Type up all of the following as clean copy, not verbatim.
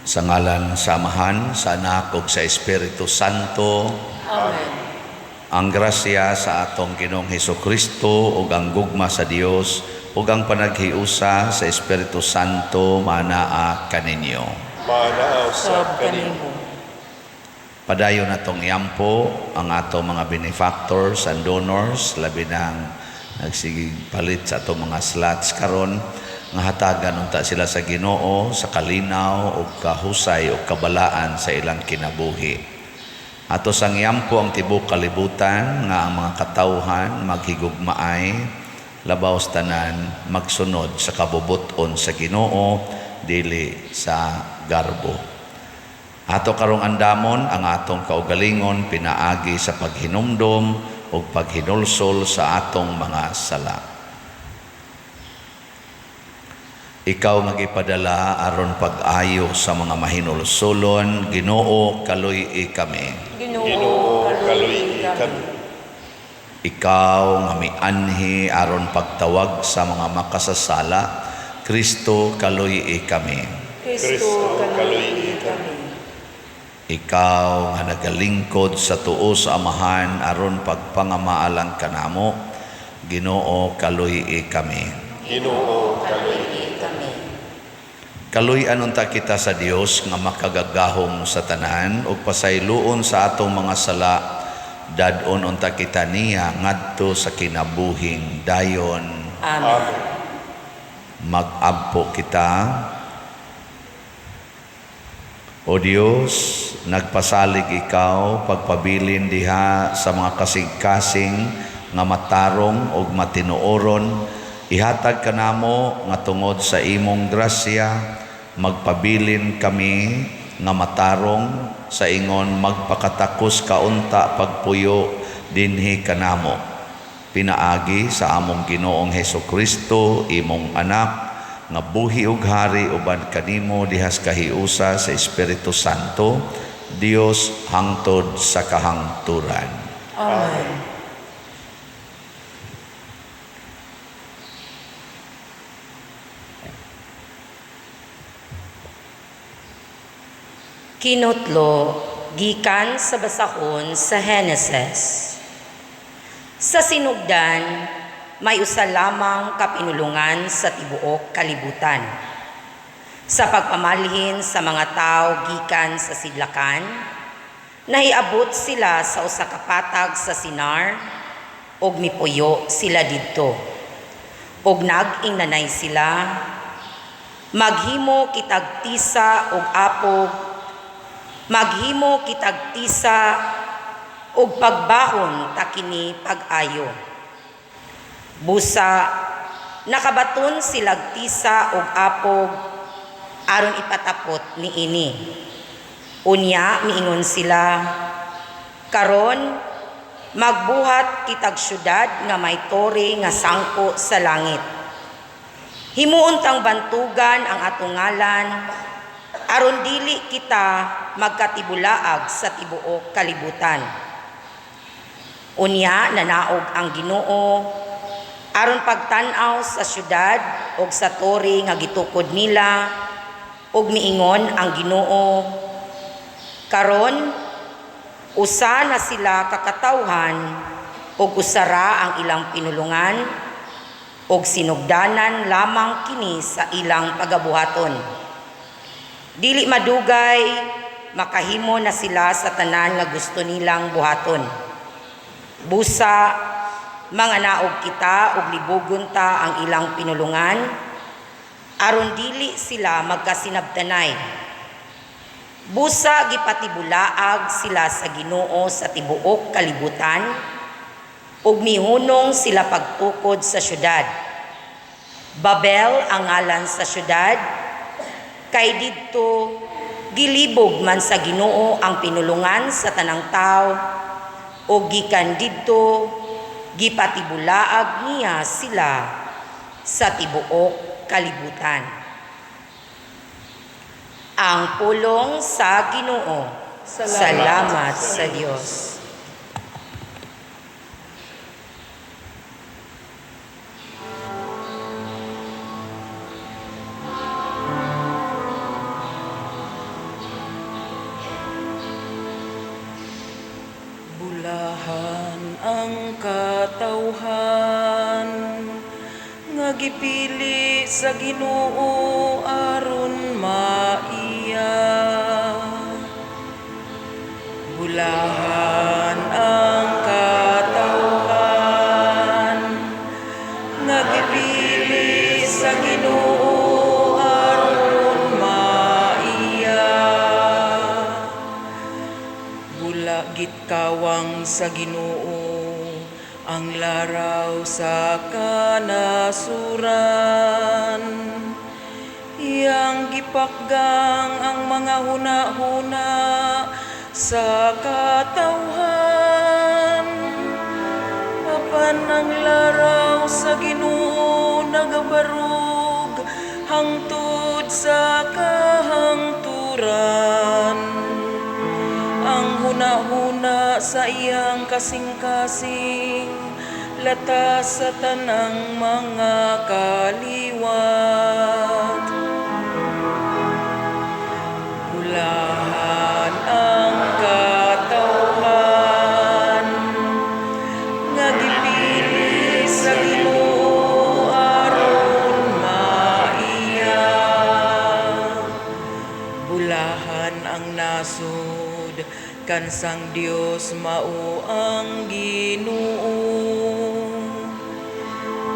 Sa ngalan sa Amahan, sa Anak ug sa Espiritu Santo. Amen. Ang grasya sa atong Ginoong Hesukristo ug ang gugma sa Dios ug ang panaghiusa sa Espiritu Santo manaa kaninyo. Manaa Sab usab kanimo. kanimo. Padayon natong iampo ang atong mga benefactors and donors, labi nang nagsigig palit sa atong mga slots karon, nga hatagan unta sila sa Ginoo sa kalinaw ug kahusay ug kabalaan sa ilang kinabuhi. Ato sang iampo ang tibuok kalibutan nga ang mga katawhan maghigugmaay, labaw sa tanan magsunod sa kabubut-on sa Ginoo, dili sa garbo. Ato karong andamon ang atong kaugalingon pinaagi sa paghinumdom ug paghinulsol sa atong mga sala. Ikaw nga gipadala aron pag-ayo sa mga mahinulsolon, Ginoo, kaluy-i kami. Ginoo, Ginoo, kaluy-i kaluy-i kami. Kami. Ikaw nga mianhi aron pagtawag sa mga makasasala, Kristo, kaluy-i kami. Kristo, Kristo, kaluy-i kaluy-i kami. Ikaw nga nagalingkod sa tuo sa Amahan aron pagpangamaalang kanamo, Ginoo, kaluy-i kami. Ginoo, kaluy-i Kaluy-i kami. Kaluy-an unta kita sa Dios nga makagagahom sa tanan ug pasayloon sa atong mga sala, dad-on unta kita niya ngadto sa kinabuhing dayon. Amen. Amen. Mag-ampo kita. O Dios, nagpasalig ikaw pagpabilin diha sa mga kasing-kasing nga matarong ug matinuoron, ihatag kanamo nga tungod sa imong grasya magpabilin kami nga matarong sa ingon magpakatakos kaunta pagpuyo dinhi kanamo. Pinaagi sa among Ginoong Hesukristo, imong anak, nga buhi ug hari uban kanimo dihas kahiusa sa Espiritu Santo, Dios hangtod sa kahangturan. Amen. Kinutlo gikan sa basahon sa Heneses. Sa sinugdan, may usa lamang ka pinulungan sa tibuok kalibutan. Sa pagpamalhin sa mga tao gikan sa sidlakan, nahiabot sila sa usa ka patag sa Sinar ug mipuyo sila didto. Ug nag-ingnanay sila, "Maghimo kitag tisa ug apog, maghimo kitag tisa ug pagbahon ta kini pag-ayo." Busa nakabaton silag tisa ug apog aron ipatapot niini. Unya miingon sila, "Karon magbuhat kitag syudad nga may tore nga sangko sa langit. Himuon tang bantugan ang atong ngalan aron dili kita magkatibulaag sa tibuok kalibutan." Unya nanaog ang Ginoo aron pagtan-aw sa syudad ug sa tore nga gitukod nila, ug miingon ang Ginoo, "Karon usa na sila ka katawhan ug usa ra ang ilang pinulungan, ug sinugdanan lamang kini sa ilang pagabuhaton. Dili madugay makahimo na sila sa tanan nga gusto nilang buhaton. Busa manganaog kita ug libugon ta ang ilang pinulungan aron dili sila magkasinabtanay." Busa gipatibulaag sila sa Ginoo sa tibuok kalibutan ug mihunong sila pagtukod sa syudad. Babel ang ngalan sa syudad, kay didto gilibog man sa Ginoo ang pinulungan sa tanang tawo, ug gikan didto gipatibulaag niya sila sa tibuok kalibutan. Ang pulong sa Ginoo. Salamat sa Dios. katawhan nga gipili sa Ginoo aron maiya. Bulahan ang katawhan nga gipili sa Ginoo aron maiya. Bula gitkawang sa Ginoo ang laraw sa kanasuran. Iyang gipakgang ang mga huna-huna sa katawhan. Apan ang laraw sa Ginoo nagabarog hangtod sa kahangturan. Ang huna-huna sa iyang kasing-kasing latas sa tanang mga kaliwat. Bulahan ang katawhan nga gipili sa Ginoo aron maiya. Bulahan ang nasod kansang Dios mao ang Ginoo.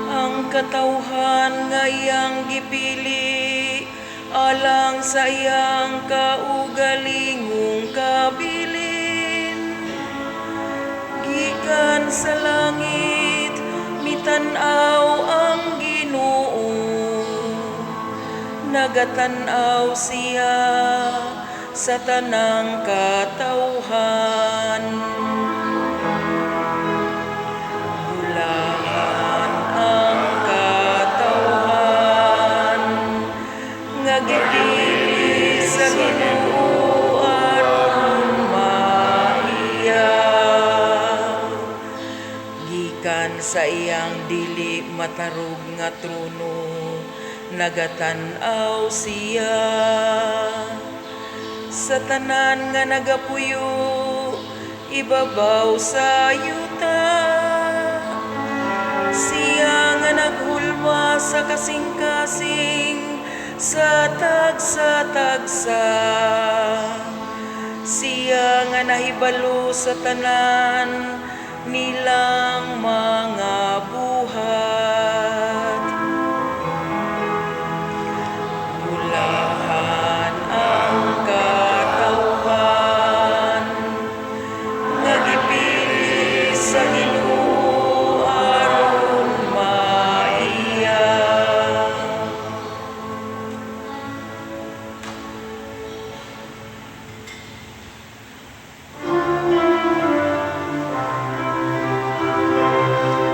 Ang katawhan nga iyang gipili alang sa iyang kaugalingong kabilin. Gikan sa langit mitan-aw ang Ginoo. Nagatan-aw siya sa tanang katawhan. Bulahan ang katawhan nga gipili sa Ginoo aron maiya. Gikan sa iyang dili matarog nga trono, nagatan-aw siya sa tanan nga nagapuyo ibabaw sa yuta. Siya nga naghulma sa kasing-kasing sa tagsa-tagsa. Siya nga nahibalo sa tanan nilang mga buhat. Bulahan ang katawhan nga gipili sa Ginoo aron maiya.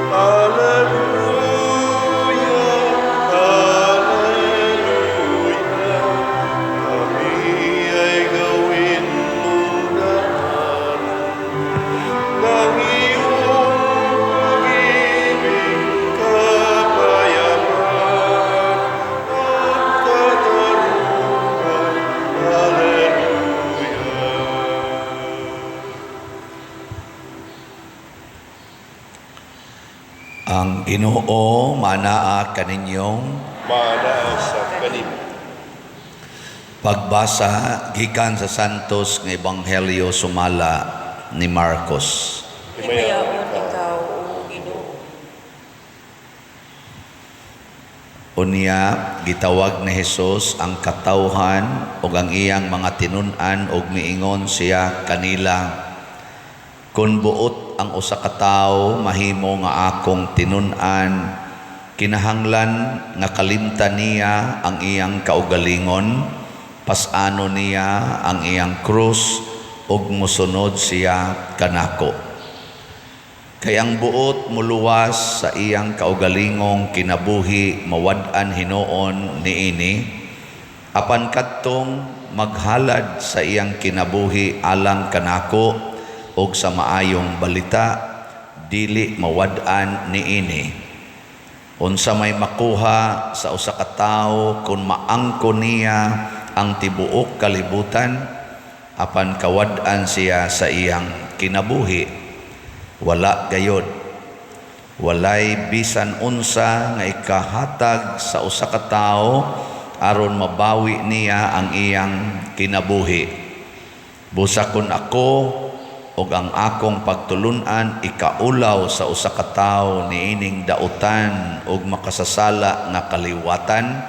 Alleluia, Alleluia, kami ay gawin mong daan ng iyong pag-ibig, kapayapaan at katarungan. Alleluia. Ang Ginoo manaa kaninyong. Manaa sa kanimo. Pagbasa gikan sa Santos nga Ebanghelyo sumala ni Marcos. Himayaon ikaw, O Ginoo. Unya gitawag ni Hesus ang katawhan ug ang iyang mga tinun-an ug miingon siya kanila: Kun buot ang usa ka tawo mahimo nga akong tinun-an, kinahanglan nga kalimtan niya ang iyang kaugalingon, pas-ano niya ang iyang krus ug mosunod siya kanako. Kay ang buot muluwas sa iyang kaugalingong kinabuhi mawad-an hinuon niini, apan kadtong maghalad sa iyang kinabuhi alang kanako ug sa maayong balita, dili mawad-an niini. Unsa may makuha sa usa ka tawo kun maangko niya ang tibuok kalibutan, apan kawad-an siya sa iyang kinabuhi? Wala gayod. Walay bisan unsa nga ikahatag sa usa ka tawo aron mabawi niya ang iyang kinabuhi. Busa kon ako ug ang akong pagtulun-an ikaulaw sa usa ka tawo niining dautan ug makasasala nga kaliwatan,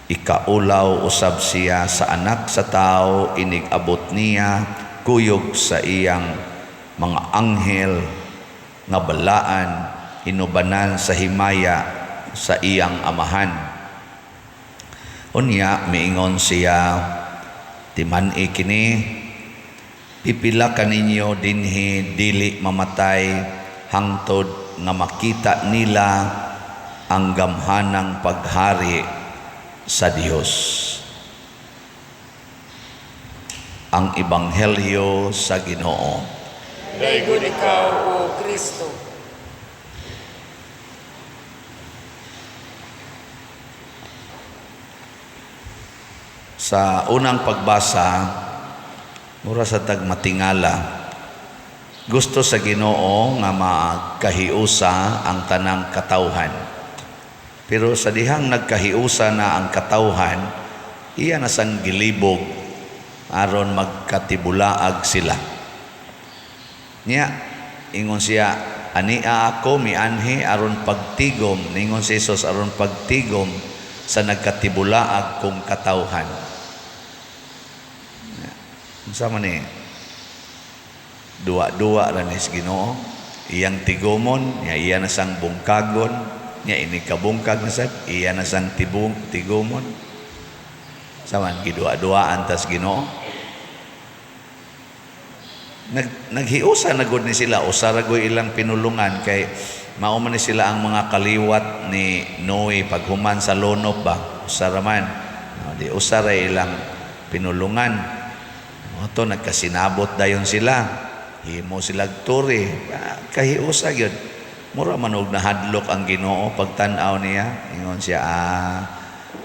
ikaulaw usab siya sa Anak sa Tawo inig abot niya kuyog sa iyang mga anghel nga balaan inubanan sa himaya sa iyang amahan. Unya miingon siya, timan-i kini, pipila kaninyo dinhi dili mamatay hangtod nga makita nila ang gamhanang paghari sa Dios. Ang Ebanghelyo sa Ginoo. Daygon ikaw, O Kristo. Sa unang pagbasa, mura sa tagmatingala, gusto sa Ginoo nga magkahiusa ang tanang katawhan. Pero sa dihang nagkahiusa na ang katawhan, iya na sang gilibog aron magkatibulaag sila. Niya, ingon siya, ania ako mianhi aron pagtigom, ningon si Jesus aron pagtigom sa nagkatibulaag kong katawhan. Unsa man ni? Duwa-duwa ra ni sa Ginoo. Iyang tigomon, niya iya na sang bungkagon, niya ini kabungkag na sad, iya na sang tigomon. Saman giduwa-duwaan tas Ginoo. Naghiusa na gud ni sila, usa ra gud ilang pinulungan kay mao man ni sila ang mga kaliwat ni Noe paghuman sa lonop ba, usa ra man. No, di usa ra ilang pinulungan. Oto nagkasinabot dayon sila. Himo sila turi, kahiusa gyud. Mura man og nahadlok ang Ginoo pagtan-aw niya. Ingon siya,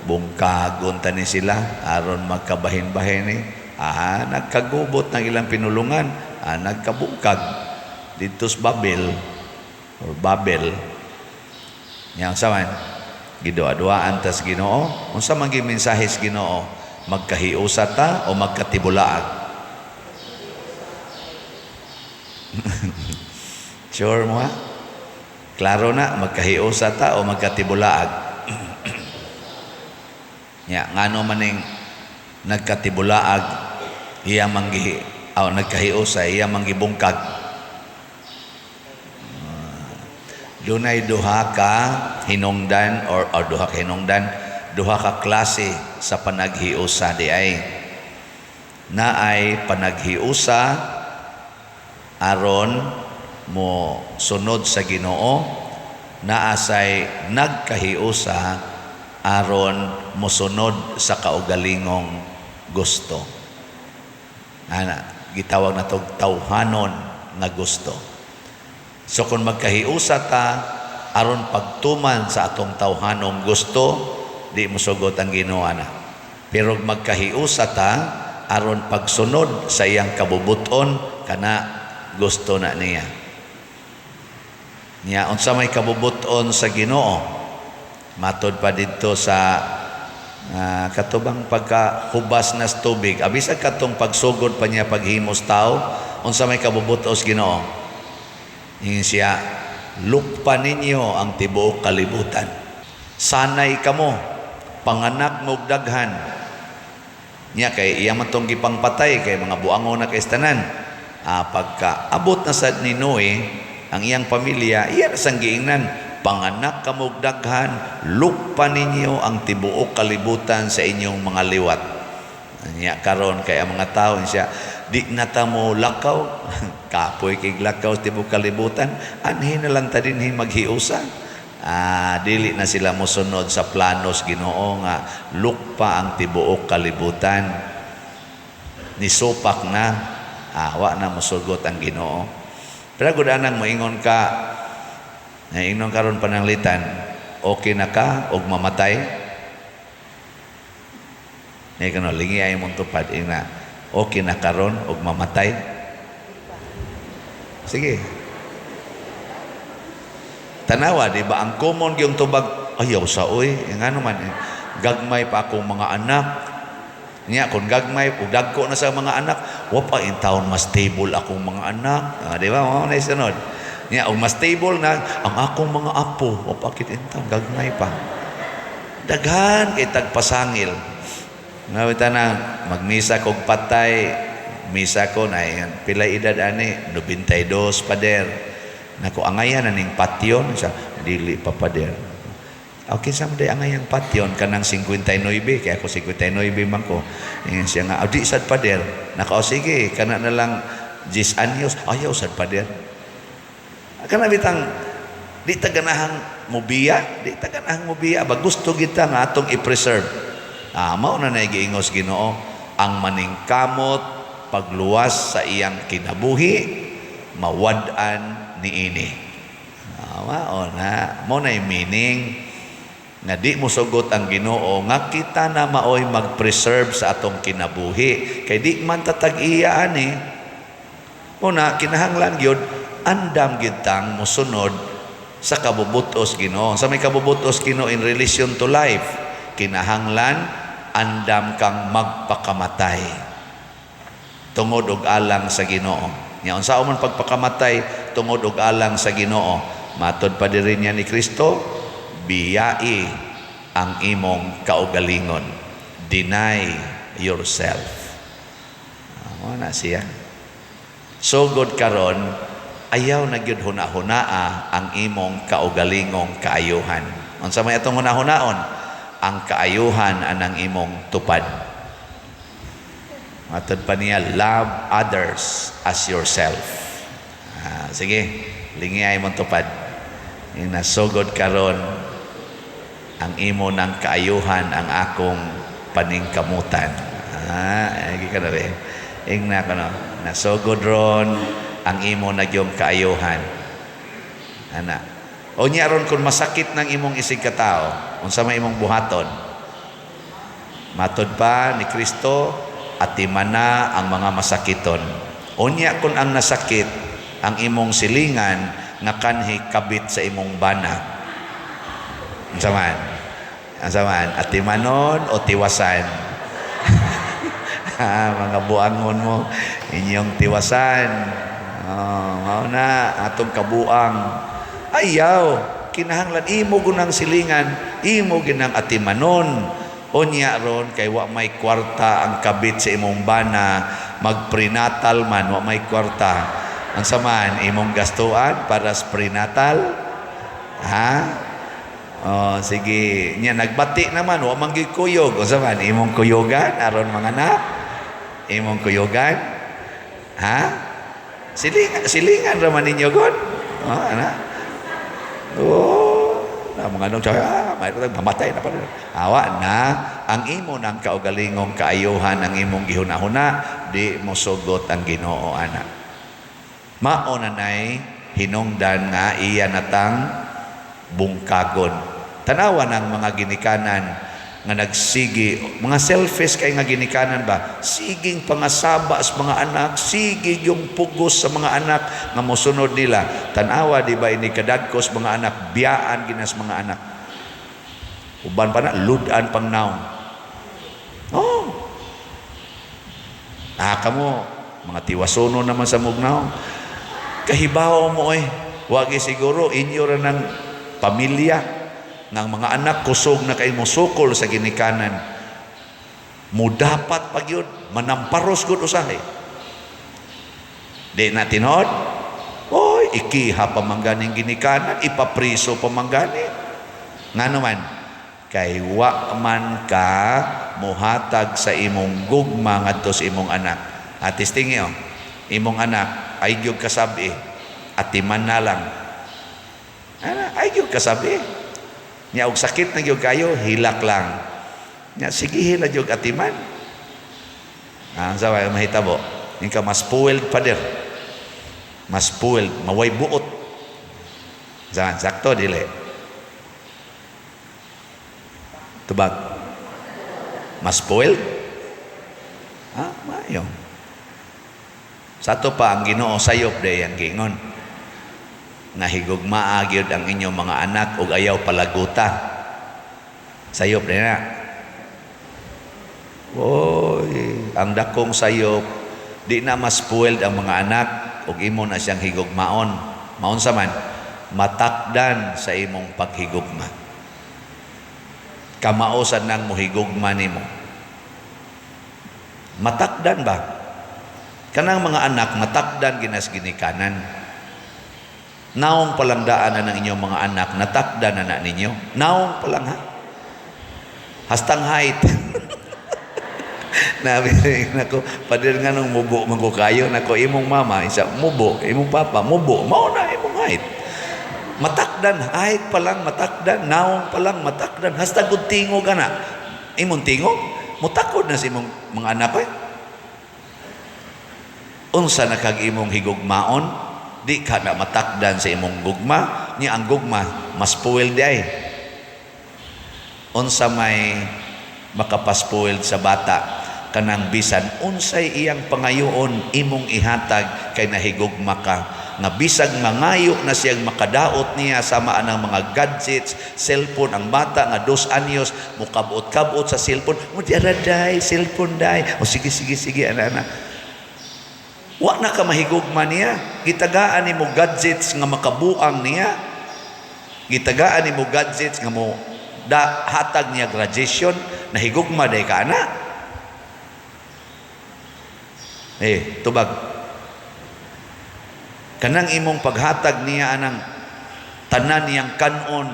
bungkagon ta ni sila aron magkabahin-bahin ni. Nagkagubot ng ilang pinulungan, nagkabungkag didto sa Babel or Babel. Nya unsa man giduwa-duwaan tas Ginoo? Unsa man gi mensahe sa Ginoo? Magkahiusa ta o magkatibulaag? Sure mo ha? Klaro na, magkahiusa ta o magkatibulaag? Nya, ngano maning nagkatibulaag, iya manggi, o nagkahiusa, iya manggibungkag. Dunay duha ka hinungdan or duha ka hinungdan, duha ka klase sa panaghiusa di ay. Naay panaghiusa aron mo sunod sa Ginoo, naasay nagkahiusa aron mosunod sa kaugalingong gusto. Ana, gitawag na tog tawhanon nga gusto. So kung magkahiusa ta aron pagtuman sa atong tawhanong gusto, di mosugot ang Ginoo ana. Pero magkahiusa ta aron pagsunod sa iyang kabubuton, kana gusto na niya. Niya unsa may kabubuton sa Ginoo? Matod pa didto sa katubang pagkahubas na sa tubig, abisag katong pagsugod pa niya paghimos tao, unsa may kabubuton sa Ginoo? Ingon siya, lukpa ninyo ang tibuok kalibutan. Sanay kamo, panganak mo og daghan. Niya kay iya man tong gipangpatay kay mga buangon na kay tanan. Pagka abot na sad ni Noe ang iyang pamilya, iya na sang giingnan, panganak kamo og daghan, lukpa ninyo ang tibuok kalibutan sa inyong mga liwat. Niya karon kay ang mga tawo siya, di na ta mo lakaw, kapoy kay lakaw sa tibuok kalibutan, anhi na lang ta dinhi maghiusa. Dili na sila mosunod sa planos Ginoo nga lukpa ang tibuok kalibutan. Nisupak na, wa na mosugot ang Ginoo. Pero gud anang moingon ka, naingnon karon pananglitan, okay na ka og mamatay? Nay kano lingi ay mong tupad ina, okay na karon og mamatay? Sige. Tanawa, di ba? Ang common yung tubag, "Ayaw sa oy, ngano man eh, gagmay pa akong mga anak." Nya kung gagmay ug dagko na sa mga anak, wa pa in taon mas stable akong mga anak. Ah, di ba? Mao na sunod. Nya og mas stable na ang akong mga apo, wa pa kit in taon gagmay pa. Daghan kay tagpasangil. Nga na magmisa kog patay, misa ko na pila edad ani? 92, pader. Nako, angayan na ning patyon sa dili pa, pader. Okay, sa mo angayang patyon kanang 59 kaya ako 59 man ko. Ingon siya nga, "Di sad, pader." Nako, "Oh, sige, kana na lang 10 anyos." "Ayaw sad, pader." Kana bitang di ta ganahang mubiya, di ta ganahang mubiya ba, gusto kita nga atong i-preserve. Ah, mao na nay giingos Ginoo, ang maningkamot pagluwas sa iyang kinabuhi mawad-an niini. Ah, mao na, mao na meaning nga di mo sugot ang Ginoo nga kita na maoy mag-preserve sa atong kinabuhi kay di man tatag-iya ani. Una, kinahanglan gyud andam gyud tang mosunod sa kabubutos Ginoo. Sa may kabubutos Ginoo in relation to life, kinahanglan andam kang magpakamatay tungod og alang sa Ginoo. Nya unsa man pagpakamatay tungod og alang sa Ginoo? Matod pa diri niya ni Kristo, biyai ang imong kaugalingon. Deny yourself. Mao na siya. Sugod karon, ayaw na gyud huna-hunaa ang imong kaugalingong kaayuhan. Unsa may atong hunahunaon? Ang kaayuhan anang imong tupad. Matod pa niya, love others as yourself. Ah, sige, lingi mong tupad. Yung nasugod karon, ang imo ng kaayuhan ang akong paningkamutan. Ah, ay ka na rin. Ingna ko no, nasugod ron ang imo na yung kaayuhan. Ana. O niya ron kung masakit ng imong isig katao, unsa may imong buhaton? Matod pa ni Kristo, atimana ang mga masakiton. Unya kung ang nasakit, ang imong silingan nga kanhi kabit sa imong bana. Unsa man? Unsa man? Atimanon o tiwasan? Ah, mga buangon mo, inyong tiwasan. Oh, mao na atong kabuang. Ayaw, kinahanglan imo gunang silingan, imo ginang atimanon. Unya ron kay wa may kwarta ang kabit sa imong bana, magprenatal man wa may kwarta. Unsa man imong gastuan para sa prenatal? Ha? Oh, sige. Nya nagbati naman wa man gyud kuyog. Unsa man imong kuyugan aron mga anak? Imong kuyugan? Ha? Silingan, silingan ra man ninyo god. Oh, ana. Oh, na mga nung ah, may mamatay na pa. Awa na ang imo nang kaugalingong kaayuhan ang imong gihuna-huna, di mo sugot ang Ginoo ana. Mao na nay hinungdan nga iya natang bungkagon. Tanawa ng mga ginikanan nga nagsigi, mga selfish kay nga ginikanan ba, siging pangasaba sa mga anak, sige yung pugos sa mga anak nga mosunod nila. Tanawa, di ba, ini kadagkos mga anak, biyaan ginas mga anak. Uban pa na, ludan pang naong. Oh. Ah, kamo, mga tiwasono naman sa mugnaw. Kahibaw mo eh. Wagi siguro inyo ra ng pamilya ng mga anak kusog na kay mosukol sa ginikanan. Mudapat pag yun, manamparos gud usahay. Di na tinuod? Oy, ikiha pa man ganing ginikanan, ipapriso pa man gani. Ngano man? Kay wa man ka muhatag sa imong gugma ngadto sa imong anak. Atis tingi oh, imong anak ay gyud kasabi, atiman na lang. Ana, ay gyud kasabi. Nya og sakit na gyud kayo, hilak lang. Nya sige hila gyud atiman. Ah, sa way mahitabo? Ning ka mas spoiled pa der. Mas spoiled, maway buot. Saan sakto dili? Tubag. Mas spoiled? Ah, mayo. Sa ato pa ang Ginoo sayop day ang gingon. Nga higugmaa gyud ang inyong mga anak ug ayaw palaguta. Sayop na. Oy, ang dakong sayop, di na mas spoiled ang mga anak ug imo na siyang higugmaon. Maunsa man, matakdan sa imong paghigugma. Kamao sad nang mohigugma nimo. Matakdan ba? Kanang mga anak matakdan ginas ginikanan. Naong palangdaan na ng inyong mga anak, natakdan na na ninyo. Naong pa lang ha. Hastang height. Nabi nako, pader nga nung mubo man ko kayo nako imong mama isa mubo, imong papa mubo, mao na imong height. Matakdan, height pa lang matakdan, naong pa lang matakdan, hasta gud tingog ana. Imong tingog, mutakod na sa imong mga anak eh. Unsa na kag imong higugmaon, di ka na matakdan sa imong gugma, niya ang gugma mas spoiled di ay. Unsa may makapaspoiled sa bata, kanang bisan unsay iyang pangayoon imong ihatag kay nahigugma ka, nga bisag mangayo na siyang makadaot niya sama anang mga gadgets, cellphone. Ang bata nga 2 anyos mukabot-kabot sa cellphone mo, di ara day, cellphone day, o sige sige sige ana ana. Wa na ka mahigugma niya. Gitagaan nimo gadgets nga makabuang niya, gitagaan nimo gadgets nga mo da hatag niya graduation, nahigugma day ka ana? Eh, tubag. Kanang imong paghatag niya anang tanan niyang kanon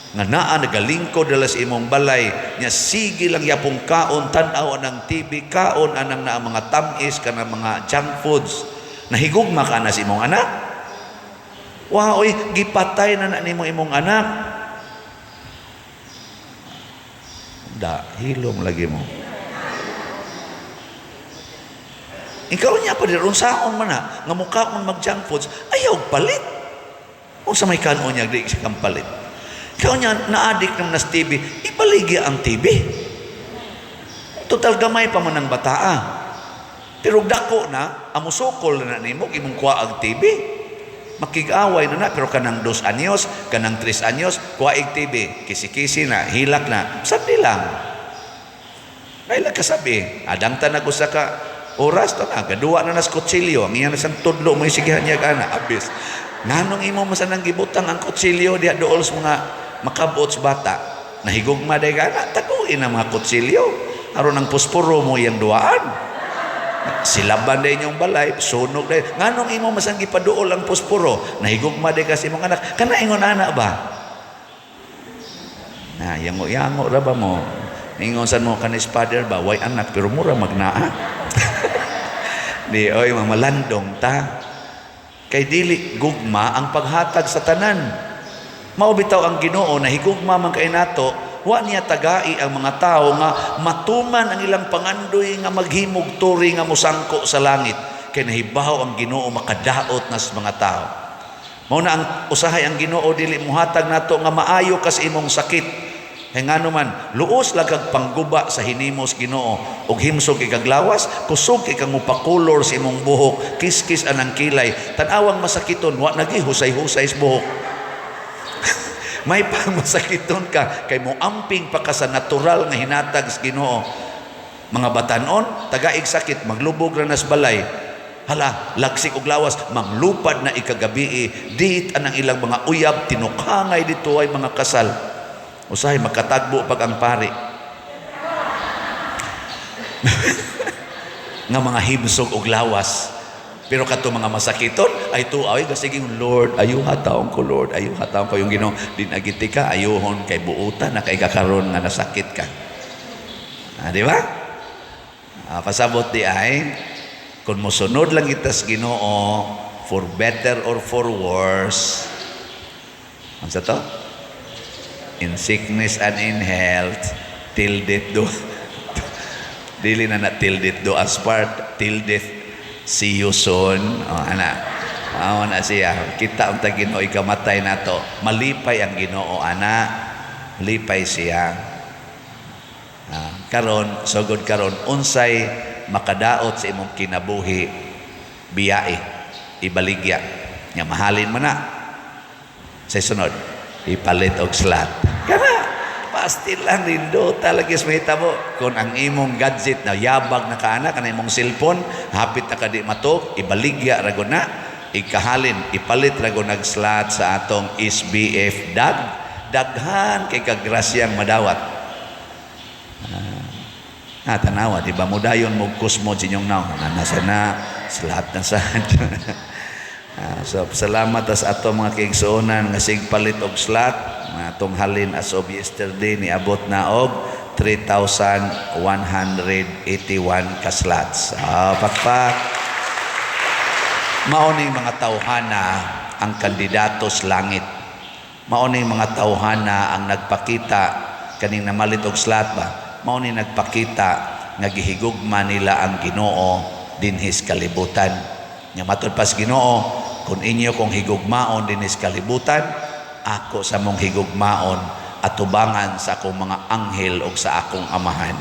nga naa nagalingkod dala sa imong balay niya, sige lang yapong kaon, tan-aw anang TV, kaon anang naa mga tamis, kanang mga junk foods, nahigugma ka na sa imong anak? Wa oy, gipatay na na nimo imong anak. Da hilom lagi mo. Ikaw niya pa dir unsaon man na nga mukaon mag junk foods, ayaw palit. Unsa may kanon niya di siya kang palit. Ikaw niya na-addict ng nas TV, ibaligya ang TV. Total gamay pa man ang bataa. Pero dako na, amusukol na nimo imong kuha ang TV. Makig-away na na, pero kanang 2 anyos, kanang 3 anyos, kuha ig TV, kisi-kisi na, hilak na, sandi lang. Kailan kasabi, adang tanag usa ka oras to na, gaduwa na nas kutsilyo, ang iya na siyang tudlo mo isigihan niya kana, abis. Nganong imo masanang gibutang ang kutsilyo diha dool sa mga makabot sa bata? Nahigugma day ka na, taguin ang mga kutsilyo. Aron ang pusporo mo iyang duaan. Silaban day inyong balay, sunog day. Nganong imo masang gipaduol ang pusporo? Nahigugma day kasi imong anak. Kana ingon ana ba? Na, yango-yango ra ba mo? Ingon san mo kanis father ba? Way anak pero mura magnaa. Di oy mamalandong ta. Kay dili gugma ang paghatag sa tanan. Mao bitaw ang Ginoo nahigugma man kay nato, wa niya tagai ang mga tao nga matuman ang ilang pangandoy nga maghimog turi nga mosangko sa langit, kay nahibaw ang Ginoo makadaot na sa mga tao. Mao na ang usahay ang Ginoo dili muhatag nato nga maayo ka sa imong sakit. Kay ngano man, luos lang kag pangguba sa hinimos Ginoo ug himsog kay lawas, kusog kay kang mupakulor sa imong buhok, kiskis anang kilay, tan-awang masakiton, wa nagi husay-husay sa buhok. May pang masakiton ka kay mo amping pa ka sa natural nga hinatag sa Ginoo. Mga batanon, tagaig sakit, maglubog ra nas balay. Hala, lagsik og lawas, manglupad na ikagabi, dit anang ilang mga uyab, tinukhangay dito ay mga kasal. Usahay makatagbo pag ang pari. Nga mga himsog og lawas. Pero kato mga masakiton ay tuaw ay sige, Lord, ayuha taong ko, Lord, ayuha taong ko. Yung Ginoo, dinagiti ka, ayuhon kay buutan na kay kakaron nga nasakit ka. Ah, di ba? Ah, pasabot di ay kung mosunod lang kita sa Ginoo for better or for worse. Unsa to? In sickness and in health, till death do, dili na na till death do us part, till death see you soon. Oh, ana. Mao na siya. Kita unta Ginoo ikamatay nato. Malipay ang Ginoo ana. Lipay siya. Ah, karon sugod karon, unsay makadaot sa imong kinabuhi, biyae, ibaligya. Nya mahalin man na. Sa sunod, ipalit og slot. Kana, pastil lang nindota lagi sa mahitabo. Kung ang imong gadget na yabag na kaana, kana imong cellphone, hapit na ka di matok, ibaligya ra gud na, ikahalin, ipalit ra gud nag slot sa atong SBF dag, daghan kay kagrasyang madawat. Ah, tanawa, di ba? Mudayon mo kusmo sa inyong naong. Nasa na, slot na sa. Ah, so, salamat tas ato mga kaigsuonan nga sig palit og slot. Mga atong halin as of yesterday, niabot na og 3,181 ka slots. Ah, pakpak. Mao ning mga tawhana ang kandidato sa langit. Mao ning mga tawhana ang nagpakita kaning namalit og slot ba. Mao ning nagpakita nga gihigugma nila ang Ginoo dinhis kalibutan. Nya matud pas Ginoo, kung inyo kong higugmaon dinhis kalibutan, ako sa mong higugmaon atubangan sa akong mga anghel og sa akong Amahan.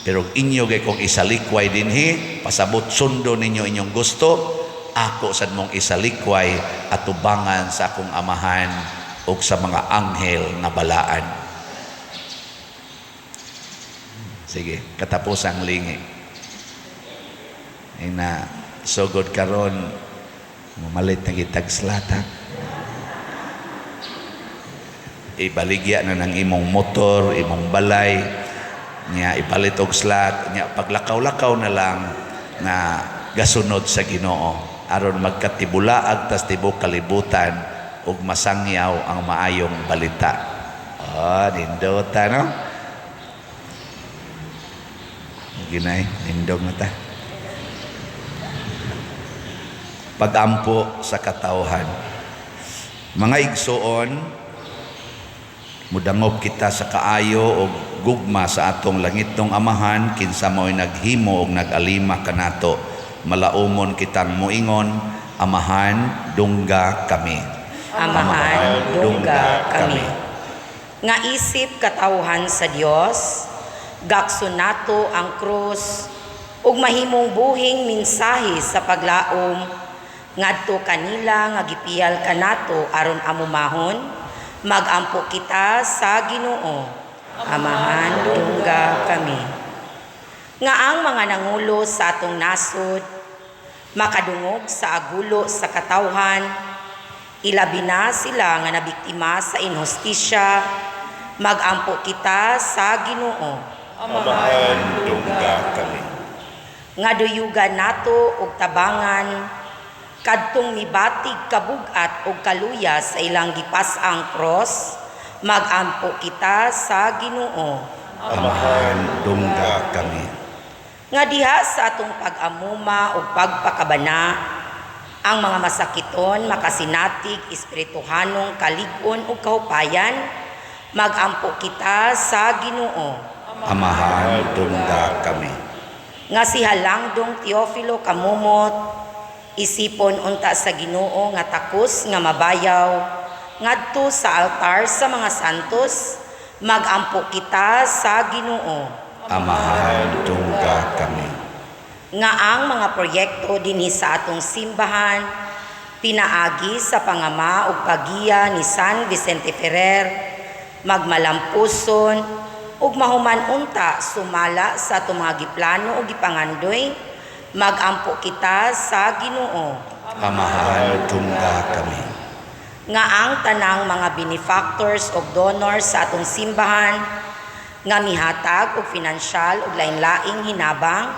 Pero inyo gay kong isalikway dinhi, pasabot sundo ninyo inyong gusto, ako sad mong isalikway atubangan sa akong Amahan ug sa mga anghel nga balaan. Sige, katapos ang lingi. Ina sugod karon mamalit na kitag slot ha. Ibaligya na ng imong motor, imong balay, niya ipalit og slot, niya paglakaw-lakaw na lang na gasunod sa Ginoo aron magkatibulaag tas tibok kalibutan ug masangyaw ang maayong balita. Oh, nindota no? Ginay, nindog na ta. Pagampo sa katawhan. Mga igsoon, mudangop kita sa kaayo og gugma sa atong langitnong Amahan, kinsa mao'y naghimo og nag-alima kanato. Malaumon kitang moingon, Amahan, dungga kami. Amahan, dungga kami. Nga isip katawhan sa Dios, gakso nato ang krus ug mahimong buhing mensahe sa paglaom ngadto kanila nga gipiyal kanato aron amumahon, magampo kita sa Ginoo. Amahan, dungga kami. Nga ang mga nangulo sa atong nasod makadungog sa agulo sa katawhan, ilabi na sila nga nabiktima sa inhustisya, magampo kita sa Ginoo. Amahan, dungga kami. Nga duyugan nato og tabangan kadtong mibatig kabugat og kaluya sa ilang gipas-ang cross, magampo kita sa Ginoo. Amahan, dungga kami. Nga diha sa atong pag-amuma ug pagpakabana, ang mga masakiton makasinatig espirituhanong kalig-on ug kahupayan, magampo kita sa Ginoo. Amahan, dungga kami. Nga si Halangdong Teofilo Camomot, isipon unta sa Ginoo nga takos nga mabayaw ngadto sa altar sa mga santos, magampo kita sa Ginoo. Amahan, dungga kami. Nga ang mga proyekto dinhi sa atong simbahan pinaagi sa pangama ug paggiya ni San Vicente Ferrer, magmalampuson ug mahuman unta sumala sa atong mga giplano ug gipangandoy, magampo kita sa Ginoo. Amahan, dungga kami. Nga ang tanang mga benefactors ug donors sa atong simbahan nga mihatag og finansyal ug lain-laing hinabang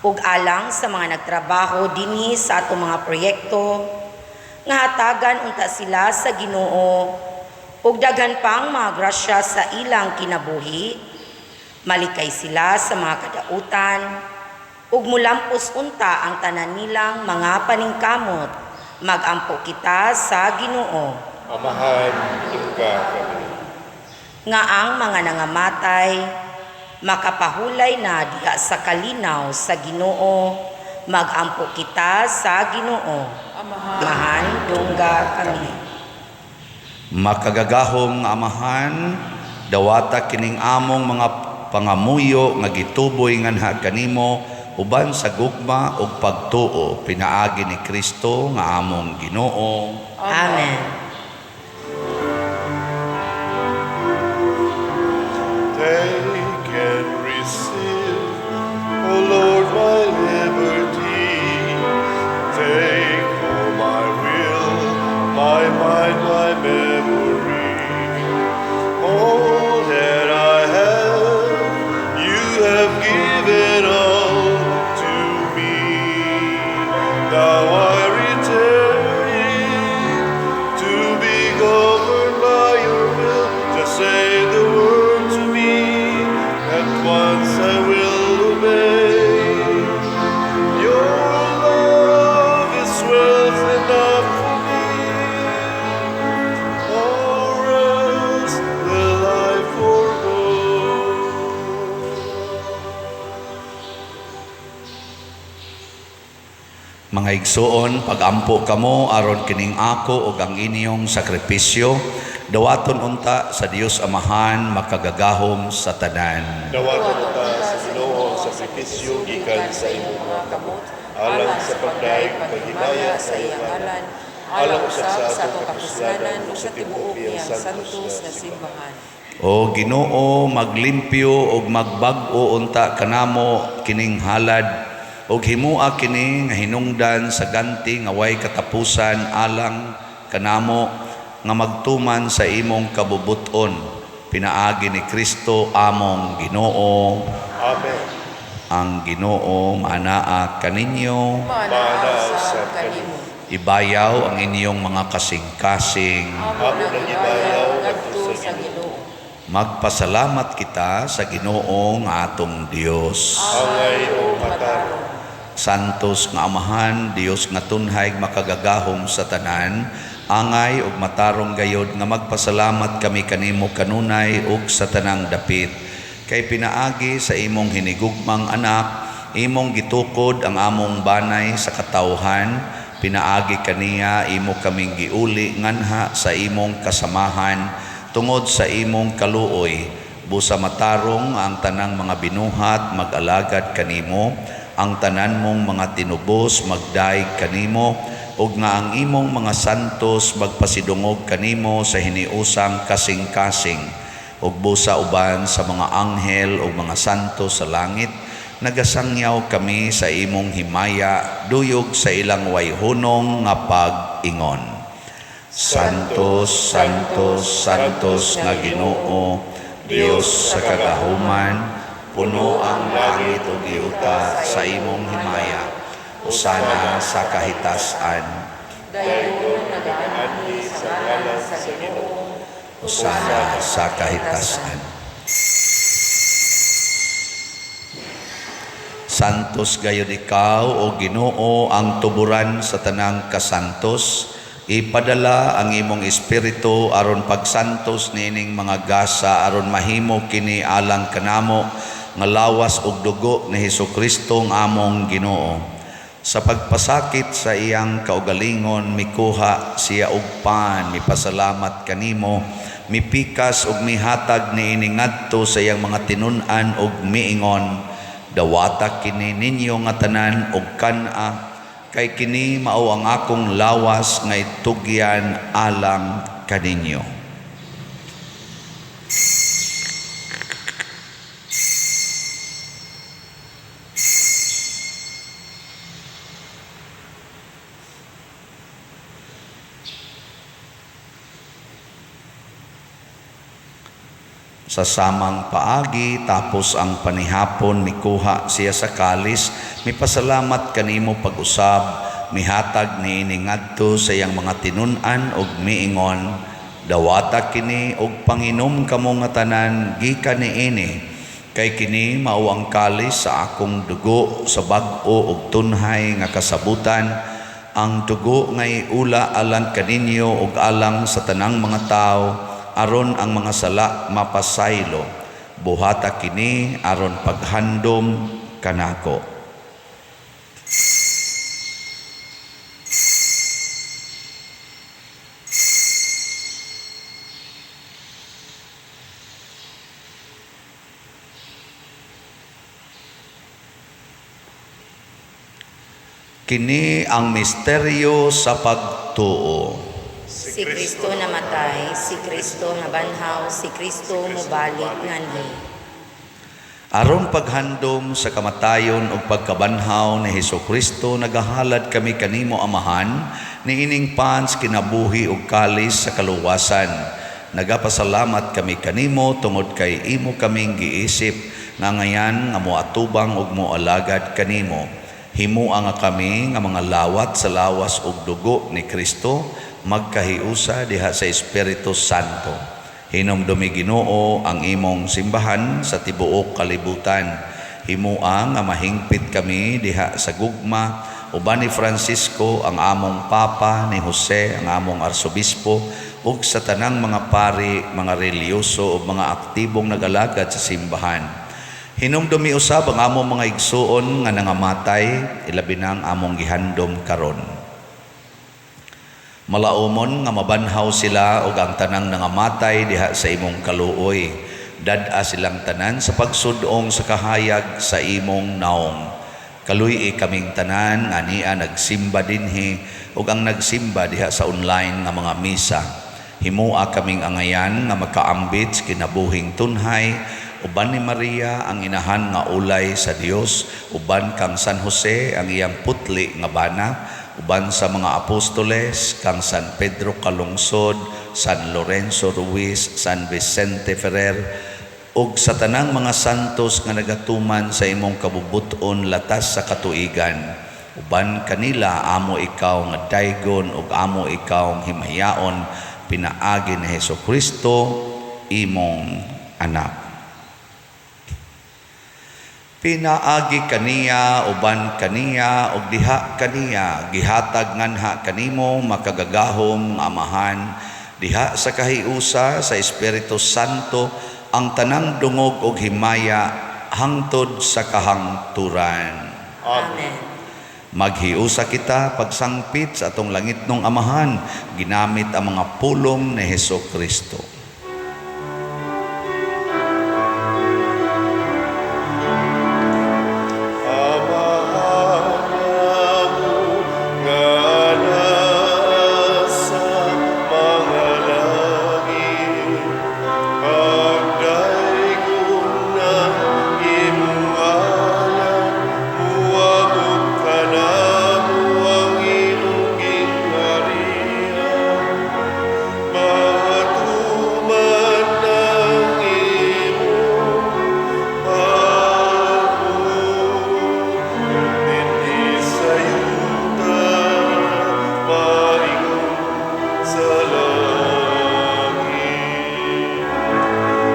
ug alang sa mga nagtrabaho dinhi sa atong mga proyekto, nga hatagan unta sila sa Ginoo ug daghan pang mga grasya sa ilang kinabuhi, malikay sila sa mga kadautan ug mulampos unta ang tanan nilang mga paningkamot, magampo kita sa Ginoo. Amahan, dungga kami. Nga ang mga nangamatay makapahulay na diha sa kalinaw sa Ginoo, magampo kita sa Ginoo. Amahan, dungga kami. Makagagahom nga Amahan, dawata kining among mga pangamuyo nga gituboy nganha kanimo uban sa gugma ug pagtuo pinaagi ni Kristo nga among Ginoo. Amen. my memory. All that I have, you have given all to me. Now I return to be governed by your will. Just say the word to me, at once I will obey. Your love is wealth enough for me, or else will I forego. Mga igsuon, pagampo kamo aron kining ako ug ang inyong sakripisyo dawaton unta sa Dios Amahan makagagahom sa tanan. Dawaton unta sa Ginoo ang sakripisyo gikan sa imong mga kamot, alang sa pagdayeg ug paghimaya sa iyang ngalan, alang usab sa atong kapuslanan ug sa tibuok niyang santos nga simbahan. O Ginoo, maglimpyo ug magbag-o unta kanamo kining halad ug himoa kini nga hinungdan sa ganti nga way katapusan alang kanamo nga magtuman sa imong kabubut-on pinaagi ni Kristo among Ginoo. Amen. Ang Ginoo maanaa kaninyo. Maanaa usab kanimo. Ibayaw ang inyong mga kasing-kasing. Amo nang ibayaw ngadto sa Ginoo. Magpasalamat kita sa Ginoo nga atong Dios. Angay ug matarong. Santos nga Amahan, Dios nga tunhay makagagahom sa tanan, angay ug matarong gayod nga magpasalamat kami kanimo kanunay ug sa tanang dapit. Kay pinaagi sa imong hinigugmang anak, imong gitukod ang among banay sa katawhan, pinaagi kaniya imo kaming giuli nganha sa imong kasamahan tungod sa imong kaluoy. Busa matarong ang tanang mga binuhat mag-alagad kanimo, ang tanan mong mga tinubos magdaig kanimo, ug nga ang imong mga santos magpasidungog kanimo sa hiniusang kasing-kasing, ug busa uban sa mga anghel ug mga santos sa langit, nagasangyaw kami sa imong himaya, duyog sa ilang wayhunong nga pag-ingon. Santos, Santos, Santos nga Ginoo, Dios sa kagahuman, puno ang langit ug yuta sa imong himaya. Hosana sa kahitasan. Dayon nagaanhi sa ngalan sa Ginoo. Hosana sa kahitasan. Santos gayud ikaw o Ginoo ang tuburan sa tanang kasantos. Ipadala ang imong espiritu aron pagsantos niining mga gasa aron mahimo kini alang kanamo nga lawas ug dugo ni Hesukristo ang among Ginoo. Sa pagpasakit sa iyang kaugalingon mikuha siya og pan, mipasalamat kanimo, mipikas ug mihatag niini ngadto sa iyang mga tinun-an ug miingon, dawata kini ninyo nga tanan og kan-a, kay kini mao ang akong lawas nga itugyan alang kaninyo. Sa samang paagi, tapos ang panihapon, mikuha siya sa kalis, mipasalamat kanimo pag-usab, mihatag niini ngadto sa iyang mga tinun-an ug miingon, dawata kini og panginom kamo nga tanan gikan niini, kay kini mao ang kalis sa akong dugo sa bag-o ug tunhay nga kasabutan, ang dugo nga iula alang kaninyo ug alang sa tanang mga tawo, aron ang mga sala mapasaylo. Buhata kini aron paghandom kanako. Kini ang misteryo sa pagtuo. Si Kristo namatay, si Kristo nabanhaw, si Kristo mobalik nganhi. Aron paghandom sa kamatayon ug pagkabanhaw ni Hesukristo, nagahalad kami kanimo Amahan Niining pans kinabuhi ug kalis sa kaluwasan. Nagapasalamat kami kanimo tungod kay imo kaming giisip nga ngayan nga moatubang ug moalagad kanimo. Himua nga kami nga mga lawat sa lawas ug dugo ni Kristo magkahiusa diha sa Espiritu Santo. Hinumdumi, Ginoo, ang imong simbahan sa tibuok kalibutan. Himua nga mahingpit kami diha sa gugma uban ni Francisco ang among Papa, ni Jose ang among Arsobispo, ug sa tanang mga pari, mga relihiyoso ug mga aktibong nagalagad sa simbahan. Hinumdumi usab ang among mga igsuon nga nangamatay, ilabi na ang among gihandom karon. Malaumon nga mabanhaw sila ug ang tanang nangamatay diha sa imong kaluoy. Dad-a silang tanan sa pagsud-ong sa kahayag sa imong naong. Kaluy-i kaming tanan nga ania nagsimba dinhi ug ang nagsimba diha sa online nga mga misa. Himua kaming angayan nga makaambit sa kinabuhing tunhay uban ni Maria ang inahan nga ulay sa Dios, uban kang San Jose ang iyang putli nga bana, uban sa mga apostoles, kang San Pedro Calungsod, San Lorenzo Ruiz, San Vicente Ferrer, ug sa tanang mga santos nga nagatuman sa imong kabubut-on latas sa katuigan. Uban kanila amo ikaw nga daygon ug amo ikaw himayaon pinaagi ni Hesus Kristo imong anak. Pinaagi kaniya, uban kaniya, ug diha kaniya, gihatag nganha kanimo, makagagahom nga Amahan, diha sa kahiusa sa Espiritu Santo, ang tanang dungog ug himaya hangtod sa kahangturan. Amen. Maghiusa kita pagsangpit sa atong langitnong Amahan ginamit ang mga pulong ni Hesus Kristo. Amahan namo nga naa sa mga langit, pagdaygon ang imong ngalan, muabot kanamo ang imong gingharian, matuman ang imong pagbuot dinhi sa yuta maingon sa langit.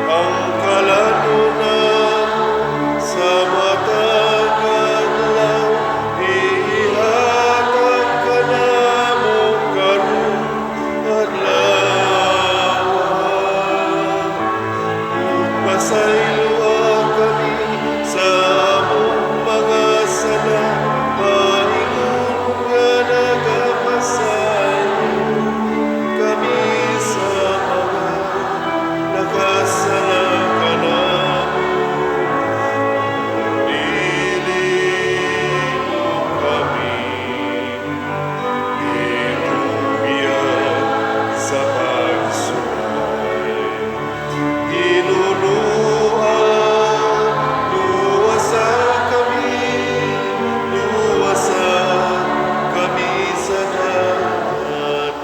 Ang kalanon namo sa matag adlaw ihatag kanamo karong adlaw. Ug pasayloa kami sa among mga sala, maingon nga nagapasaylo kami sa mga nakasala kanamo. Dili mo kami itugyan sa pagsulay. Hinunua, luwasa kami, luwasa kami sa dalan.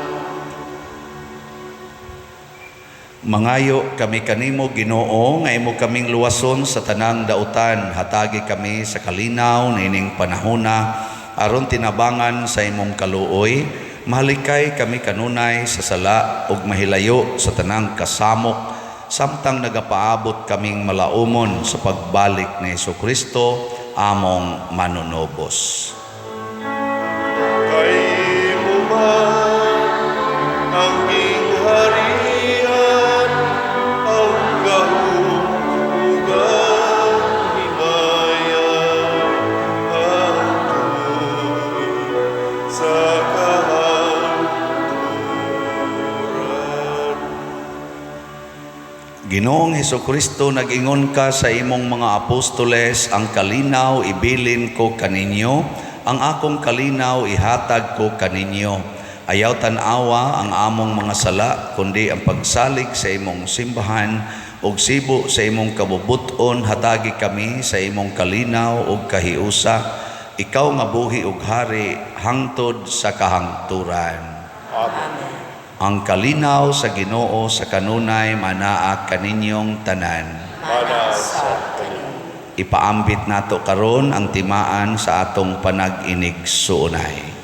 Mangayo kami kanimo, Ginoo, nga imo kaming luwason sa tanang dautan. Hatagi kami sa kalinaw niining panahona aron tinabangan sa imong kaluoy, mahalikay kami kanunay sa sala ug mahilayo sa tanang kasamok samtang nagapaabot kaming malaumon sa pagbalik ni Kristo among manunubos. Kay imo man ang gingharian, ang gahom ug ang himaya hangtod sa kahangturan. Ginoong Hesukristo, nag-ingon ka sa imong mga apostoles, "Ang kalinaw ibilin ko kaninyo, ang akong kalinaw ihatag ko kaninyo." Ayaw tan-awa ang among mga sala, kundi ang pagsalig sa imong simbahan, ug sibo sa imong kabubut-on hatagi kami sa imong kalinaw ug kahiusa. Ikaw nga buhi ug hari hangtod sa kahangturan. Amen. Ang kalinaw sa Ginoo sa kanunay manaa kaninyong tanan. Mana sa kaninyo. Ipaambit nato karon ang timaan sa atong panag-inig-suunay.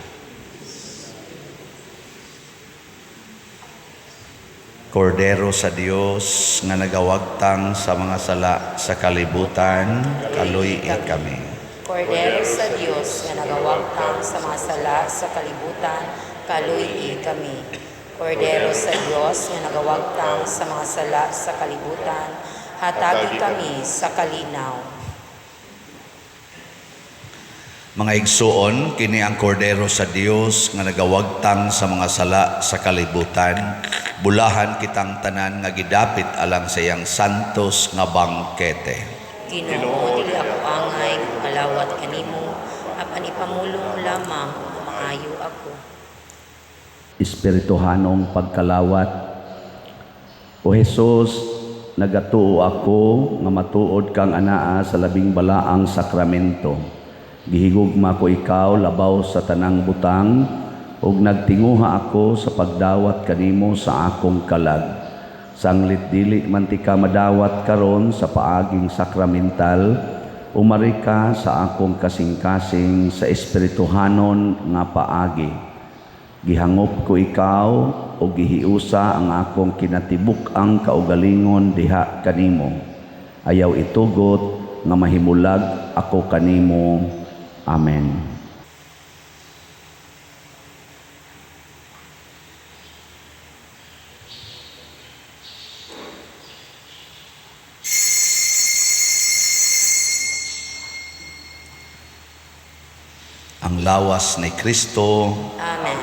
Kordero sa Dios nga nagawagtang sa mga sala sa kalibutan, kaluy kami. Kordero sa Dios nga nagawagtang sa mga sala sa kalibutan, kaluy kami. Kordero sa Dios nga nagawagtang sa mga sala sa kalibutan, hatagi kami sa kalinaw. Mga igsuon, kini ang kordero sa Dios nga nagawagtang sa mga sala sa kalibutan. Bulahan kitang tanan nga gidapit alang sa iyang santos nga bangkete. Ginoo, dili ako angay nga kalawat kanimo, apan ipamulong mo lamang ug maayo ako. Espirituhanong pagkalawat. O Hesus, nagatuo ako nga matuod kang anaa sa labing balaang sakramento. Gihigugma ko ikaw labaw sa tanang butang ug nagtinguha ako sa pagdawat kanimo sa akong kalag. Sanglit dili man tika madawat karon sa paaging sakramental, umari ka sa akong kasing-kasing sa espirituhanon nga paagi. Gihangop ko ikaw o gihiusa ang akong kinatibuk-ang kaugalingon diha kanimo. Ayaw itugot nga mahimulag ako kanimo. Amen. Ang lawas ni Kristo. Amen.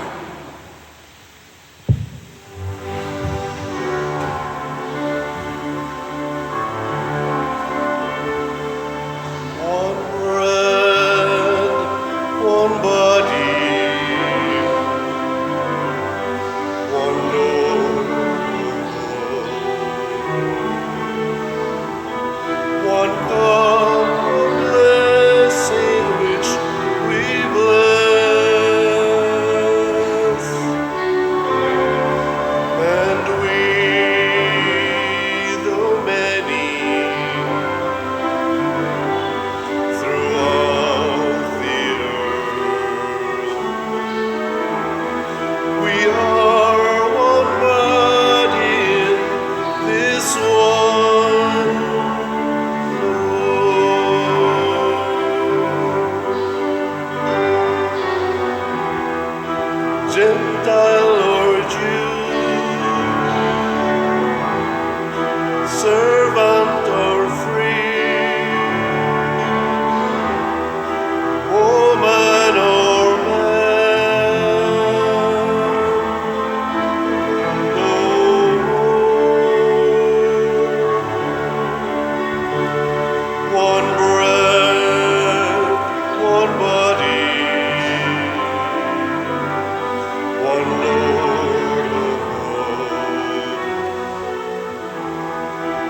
One bread, one body, one Lord, one cup of blessing which we bless, and we, though many, throughout the earth. We are one body in this one Lord. Gentile or Jew, servant or free, woman or man, no more. One bread, one body, one Lord of all.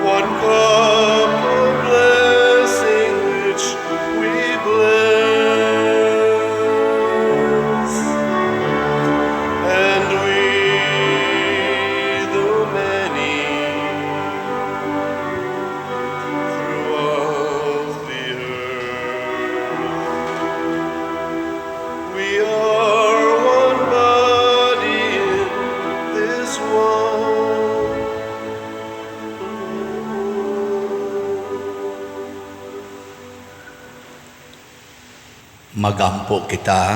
One cup of blessing which we bless, and we, the many, throughout the earth, we are one body in this one Magampo kita.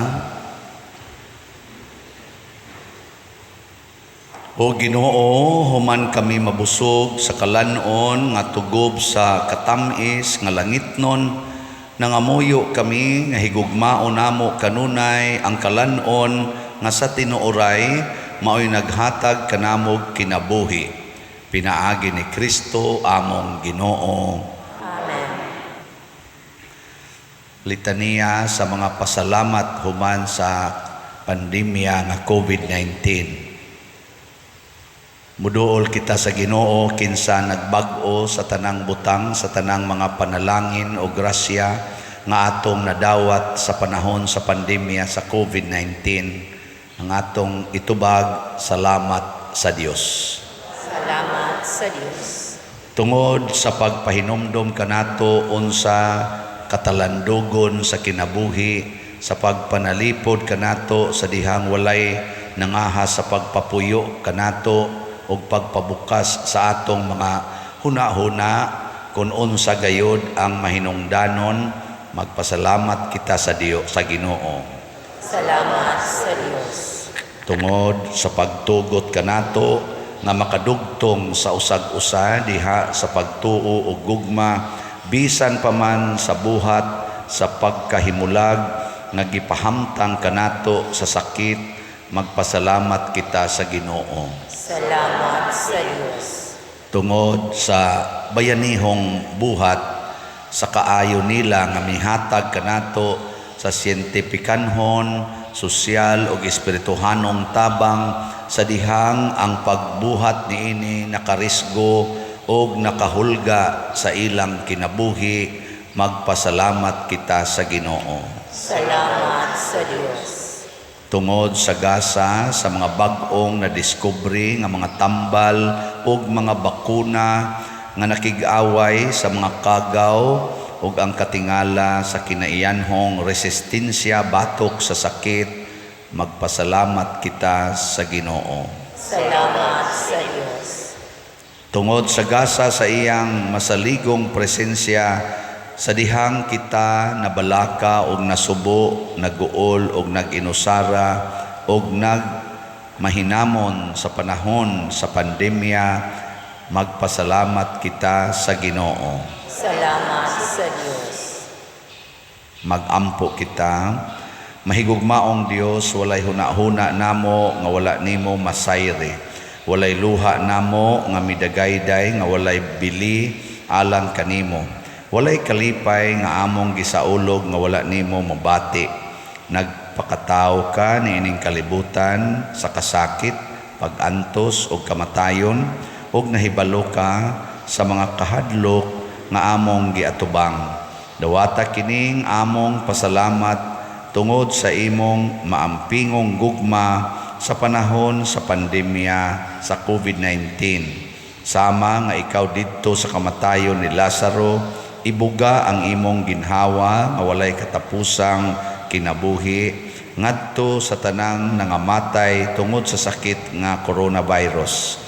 O Ginoo, human kami mabusog sa kalanon nga tugob sa katamis nga langitnon, nangamuyo kami nga higugmaon namo kanunay ang kalanon nga sa tinuoray mao'y naghatag kanamog kinabuhi. Pinaagi ni Kristo among Ginoo. Amen. Litaniya sa mga pasalamat human sa pandemya nga COVID-19. Muduol kita sa Ginoo kinsa nagbag-o sa tanang butang, sa tanang mga panalangin o grasya nga atong nadawat sa panahon sa pandemya sa COVID-19. Ang atong itubag, salamat sa Dios. Salamat sa Dios. Tungod sa pagpahinumdom kanato unsa katalandugon sa kinabuhi, sa pagpanalipod kanato sa dihang walay nangahas, sa pagpapuyo kanato ug pagpabukas sa atong mga huna-huna kung unsa gayud ang mahinungdanon, magpasalamat kita sa Dios, sa Ginoo. Salamat sa Dios. Tungod sa pagtugot kanato nga makadugtong sa usag-usa diha sa pagtuo ug gugma bisan pa man sa buhat sa pagkahimulag nga gipahamtang kanato sa sakit, magpasalamat kita sa Ginoo. Salamat sa Dios. Tungod sa bayanihong buhat sa kaayo nila nga mihatag kanato sa siyentipikanhon, sosyal ug espirituhanong tabang sa dihang ang pagbuhat niini nakarisgo ug nakahulga sa ilang kinabuhi, magpasalamat kita sa Ginoo. Salamat sa Dios. Tungod sa gasa sa mga bag-ong nadiskubre nga mga tambal ug mga bakuna nga nakig-away sa mga kagaw ug ang katingala sa kinaiyanhong resistensya batok sa sakit, magpasalamat kita sa Ginoo. Salamat sa Dios. Tungod sa gasa sa iyang masaligong presensya sa dihang kita nabalaka og nasubo, naguol og nag-inusara og nagmahinamon sa panahon sa pandemya, magpasalamat kita sa Ginoo. Salamat sa Dios. Magampo kita. Mahigugmaong Dios, walay hunahuna namo nga wala nimo masayri. Walay luha namo nga midagayday nga walay bili alang kanimo. Walay kalipay nga among gisaulog nga wala nimo mabati. Nagpakatawo ka niining kalibutan sa kasakit, pagantos ug kamatayon, ug nahibalo ka sa mga kahadlok nga among giatubang. Dawata kining among pasalamat tungod sa imong maampingong gugma sa panahon sa pandemya sa COVID-19. Sama nga ikaw didto sa kamatayon ni Lazaro, ibuga ang imong ginhawa nga walay katapusang kinabuhi ngadto sa tanang nangamatay tungod sa sakit nga coronavirus.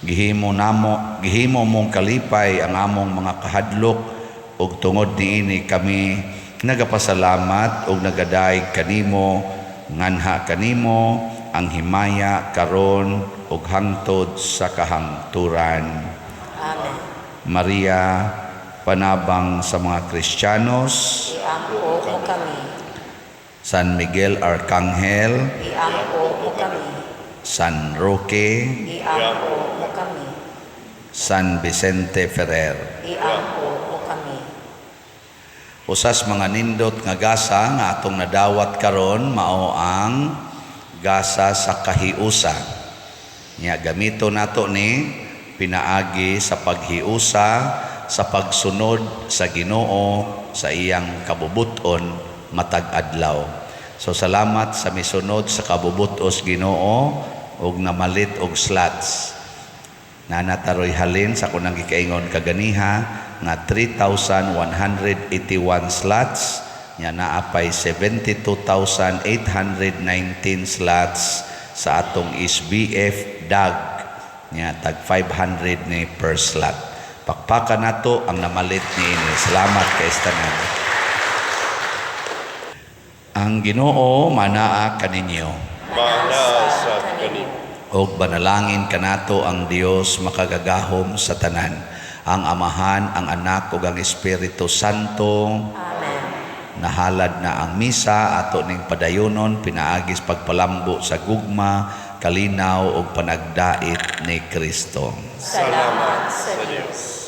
Gihimo mong kalipay ang among mga kahadlok, ug tungod niini kami nagapasalamat ug nagadayeg kanimo. Nganha kanimo ang himaya karon ug hangtod sa kahangturan. Amen. Maria, panabang sa mga Kristiyanos, Iampo mo kami. San Miguel Arcangel, Iampo mo kami. San Roque, Iampo mo kami. San Vicente Ferrer. Iampo mo kami. Usas mga nindot nga gasa nga atong nadawat karon mao ang gasa sa kahiusa. Nya gamito nato ni pinaagi sa paghiusa sa pagsunod sa Ginoo sa iyang kabubuton matag adlaw. So salamat sa misunod sa kabubutos Ginoo ug namalit og slots. Nanataroy halin sa kunang gikaingon kaganiha nga 3,181 slots, nya naa pay 72,819 slots sa atong SBF DAG, nya tag 500 ni per slot. Pakpakan nato ang namalit niini. Salamat kay tanan. Ang Ginoo manaa kaninyo. Manaa sa kanimo. Og banalangin kanato ang Dios makagagahom sa tanan, ang Amahan, ang Anak ug ang Espiritu Santo. Amen. Nahalad na ang misa, ato ning padayonon pinaagis pagpalambo sa gugma, kalinaw ug panagdait ni Kristo. Salamat sa Dios.